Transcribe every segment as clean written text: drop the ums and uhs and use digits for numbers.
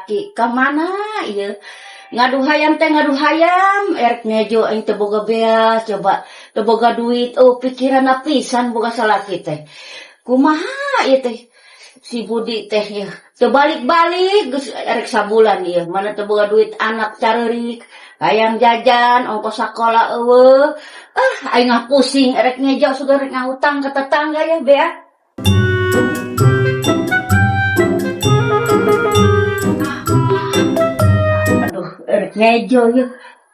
salaki ka mana ieu? Ngadu hayam teh ngadu hayam, erek ngejo aing teu boga beas, coba teu boga duit, oh pikiran pisan boga salaki teh. Kumaha ieu teh? Si Budi teh ieu teu balik-balik geus erek sabulan ieu, mana teu boga duit anak careurik, hayang jajan, ongkos sakola euweuh. Ah, aing mah pusing erek ngejo sugan rek ngahutang ka tetangga ya bea. Aduh, erek ngejo ieu.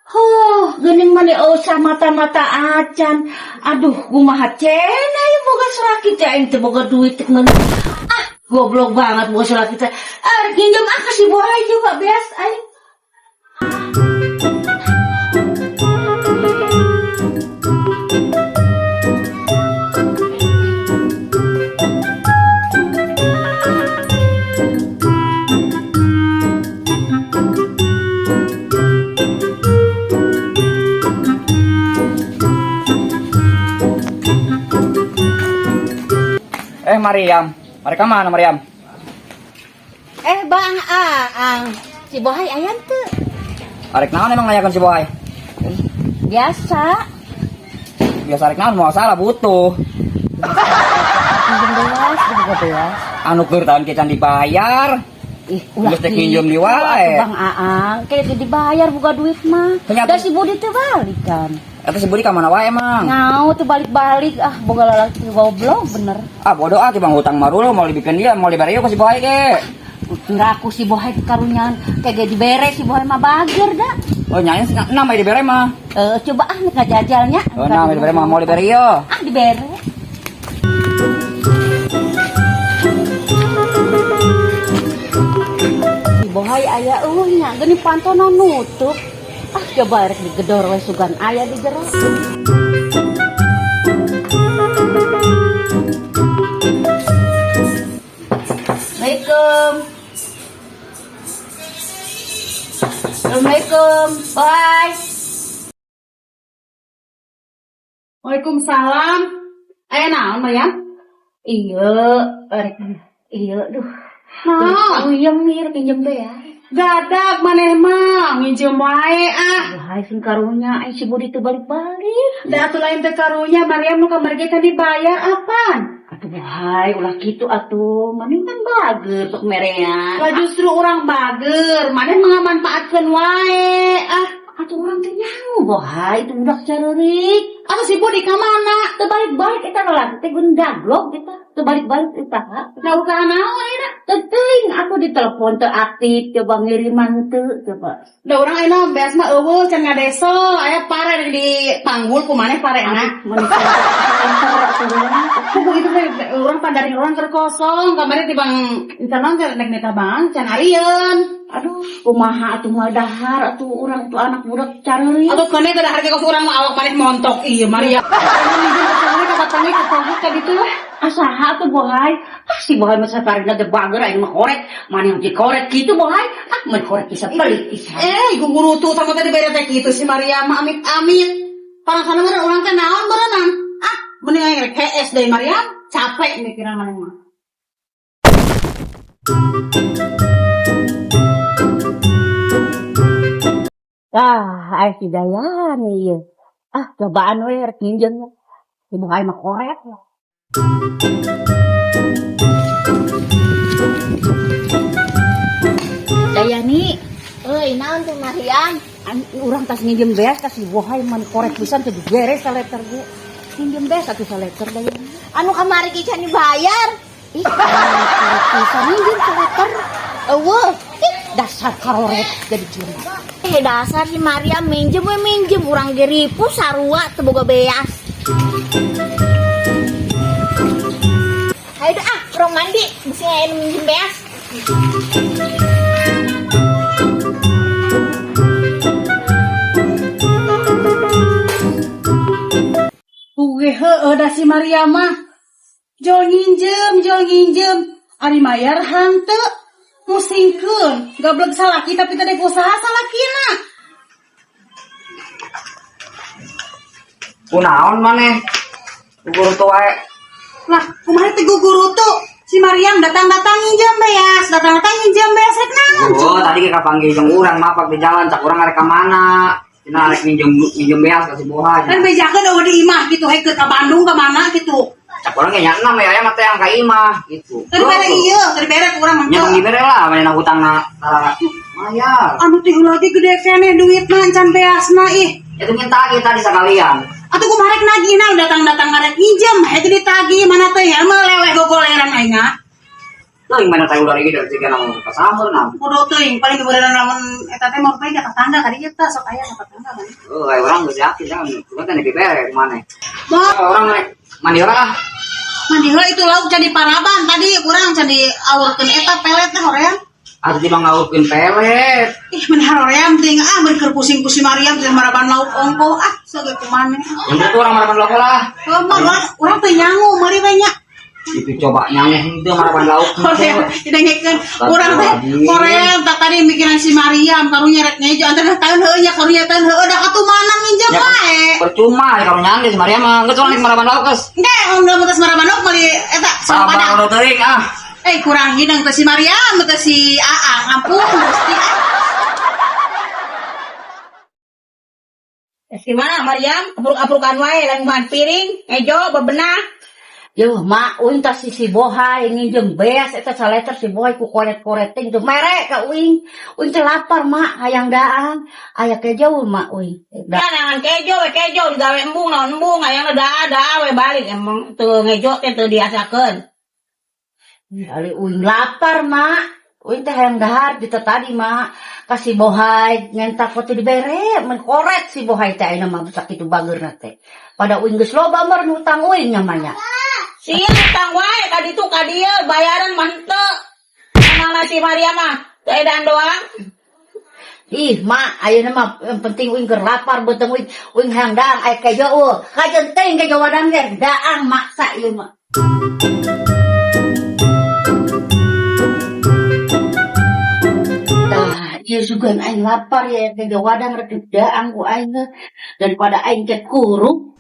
Huh, geuning mani usah mata-mata acan. Aduh, kumaha cenah ieu boga salaki teh aing teu boga duit teh ngeun. Ah, goblok banget boga salaki teh. Ah, rek nginjem ah ka si Bohay coba beas aing. Eh Mariam, mereka mana Mariam? Eh Bang Aang, si Bohay aya teu? Arek naon emang nanyakan si Bohay? Biasa. Biasa arek naon mau salah butuh. Minjem beas, boga beas. Anu keur tahun can dibayar. Ih, ulah Geus teh nginjem di gitu wae. atuh Bang Aang, kayak teu dibayar boga duit mah. Ternyata- Da si Budi teu balik kan. Eta si Budi ka mana wae emang? Ngau teu balik-balik ah boga lalaki goblok bener. Ah bodoh ah tibang hutang marulu mau dibikin dia mau dibere ka si Bohay ge. Kira aku si Bohay karunyaan kayak dibere si Bohay mah bager da. Oh nyanyi nama dibere mah. Eh coba ah ngajajalnya. Oh nama dibere mah mau dibere ieu. Ah dibere. Si Bohay aya eueuh nya geuning pantona nutup. Ah coba rek digedor we sugan aya di jero. Assalamualaikum. Assalamualaikum. Bye. Waalaikumsalam. Aya naon Mariam? Iya, rek iya duh. Naon? Uyeng nih rek pinjem teh ya. Gadag maneh mah nginjem wae ah. Wahai sing karunya aing si Budi teu balik-balik. Da atuh lain teh karunya Mariam nu kamari ge can dibayar apaan? Atuh wahai ulah kitu atuh, maneh kan bager tok merean. Lah justru urang bager, maneh mah ngamanfaatkeun wae ah. Atuh urang teh nyaho wahai itu budak careurik. Atuh si Budi ka mana? Teu balik-balik eta lalaki teh geun gaglok eta. Teu balik-balik eta ha. Da usaha naon ayeuna? Teu teuing aku ditelepon teu aktif, coba ngiriman teu coba. Da urang ayeuna beas mah eueuh can ngadeso, aya pare di panggul ku maneh parena. Mun atuh Kuku itu teh urang pandaring urang keur kosong, kamari ti bang can teh rek nitah bang can arieun. Aduh, kumaha atuh moal dahar atuh urang tuh anak budak careurik. Atuh keun teh dahar ge kos urang mah awak maneh montok ieu Maria. Minjem ka batangnya ka saha ka ditu lah. Ah saha atuh Bohay? Ah si Bohay mah saparina teh bager aing mah korek. Maneh yang korek kitu Bohay? Ah mun korek bisa pelit pisan. Eh, ibu guru tuh sama tadi bere teh kitu si Maria mah amit-amit. Parasana mah urang teh naon berenang. Ah, mending aing rek hees deui Maria. Capek mikiran maneh mah. Ah, aing si Dayani ieu. Ah, cobaan we rek nginjem. Si Bohay mah korek. Dayani, Euy, naon tuh Mariam? Urang tas nginjem beas ka si Bohay mah korek pisan teu diberes saleter ge. Nginjem beas atuh saleter Dayani. Anu kamari ge can dibayar. Ih, korek pisan nginjem saleter. Eueuh. Ih, dasar karoret jadi jelema. Eh dasar si Mariam minjem we minjem urang ge ripuh sarua teu boga beas. Hayu dah ah, urang mandi bisi aya nu minjem beas. Uge heueuh da si Maria mah. Jol nginjem, jol nginjem. Ari mayar hanteu. Musingkeun, gablek salaki tapi teh usaha salakina. Kunaon maneh? Guru tuh wae. Lah, kumaha teh guru tuh? Si Mariam datang-datang nginjem beas, datang-datang nginjem beas rek naon? Oh, tadi kita panggil jeung urang mapak di jalan, cak urang arek ka mana? Cenah arek minjem minjem beas ka si Boha. Kan bejakeun euweuh di imah gitu, heukeut ka Bandung ka mana gitu. Cak urang ge nya enam ya, aya mah teh ka imah gitu. Tadi bere ieu, tadi bere ku urang mah. Nya tong dibere lah, mana hutangna tara mayar. Anu teh lagi gede keneh duitna encan beasna ih. Itu minta kita tadi sekalian. Atuh kumaha rek nagihna datang-datang ngarek nginjem, heuh ditagih mana teh ya mah leweh gogoleran aing ah. Teuing mana teh udah lagi dari segi namun kasamber nah. Kudu teuing paling diberenan lamun eta teh mau paling ka tetangga kali ieu tah sok aya ka tetangga mana. Oh, kayak urang geus yakin jangan. Bukan teh dibere mana. Mau Orang rek mandi orang ah. mandi heula itu lauk jadi paraban tadi urang jadi awurkeun eta pelet teh hoream. Atuh tiba ngawurkeun pelet. Ih mun hoream teuing ah mun keur pusing ku si Mariam teh maraban lauk ongkoh ah sok ge kumaneh. Yang betul orang maraban lauk lah. Oh, mah urang urang teu nyangu meuli we nya. Itu coba nyangu henteu maraban lauk. Hoream didengekeun urang teh hoream tak tadi mikiran si Mariam karunya rek ngejo antara tahun heueuh nya karunya tahun heueuh da katumanan nginjem Ya, wae. percuma ya kalau nyanyi si Mariam mah geus urang maraban lauk geus. Engke mun geus maraban lauk meuli eta sama Sabar padang. udah teuing ah. Eh kurang hidang teh si Mariam teh si Aang ampun Gusti ah. Si mana Mariam apruk-aprukan wae lain bahan piring, ngejo bebenah. Yuh, mak uing tas si si Bohai nginjem beas eta saleter si Bohai ku koret-koret ting teu mere ka uing. Uing teh lapar mak hayang daang. Aya kejo mak uing. Da Ya nangan kejo we kejo digawe embung naon embung hayang daa daa we balik emang teu ngejo teh teu diasakeun. Ali uing lapar mak. Uing teh hayang dahar di tadi mak. Kasih Bohai ngentak teu dibere men koret si Bohai teh ayeuna mah sakitu bageurna teh. Pada uing geus loba meureun hutang uing namanya. Sia utang wae ka ditu ka dieu bayaran mah henteu. Emang si Mariam mah teu edan doang. Ih, mak, ayeuna mah yang penting uing keur lapar beuteung uing, uing hayang daang aya kejo eueuh. Kajeun teuing kejo wadang ge daang maksa ieu mah. Tah, ieu sugan aing lapar ya kejo wadang rek daang ku aing daripada aing ke kuruk.